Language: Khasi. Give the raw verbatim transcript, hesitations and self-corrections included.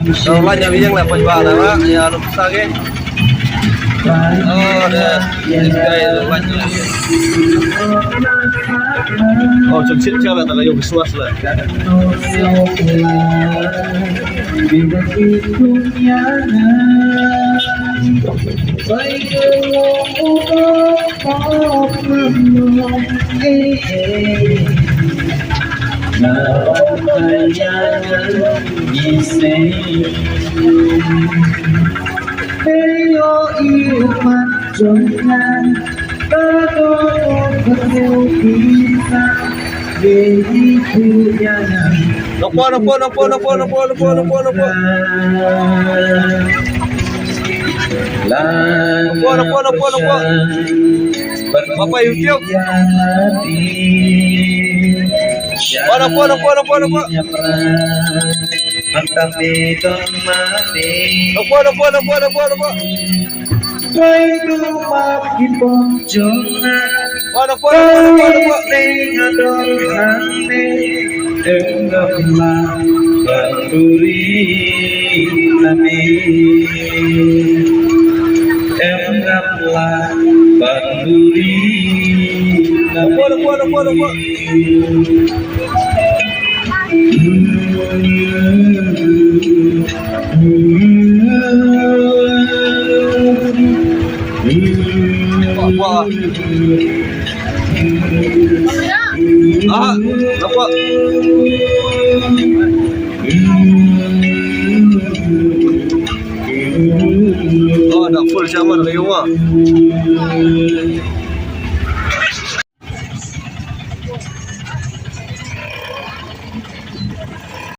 Dah lain ïa ïeng lah, pas ba dah, ya, lu sa ke. Oh, dah. This guy dah lain lah. Oh, cem sit cem lah, tak kayuh biswas lah. Nongpo, nongpo, nongpo, nongpo, nongpo, nongpo, nongpo, nongpo. Nongpo, nongpo, nongpo, nongpo. Bapa YouTube. Oh, nongpo, nongpo, nongpo, nongpo. Nongpo, nongpo, nongpo, nongpo, nongpo. Wah, nongpo, nongpo, nongpo, nongpo. Nongpo, nongpo, nongpo, nongpo. Wah, wah. Ah, nampak. Oh, dah full siapa dah kayu mah.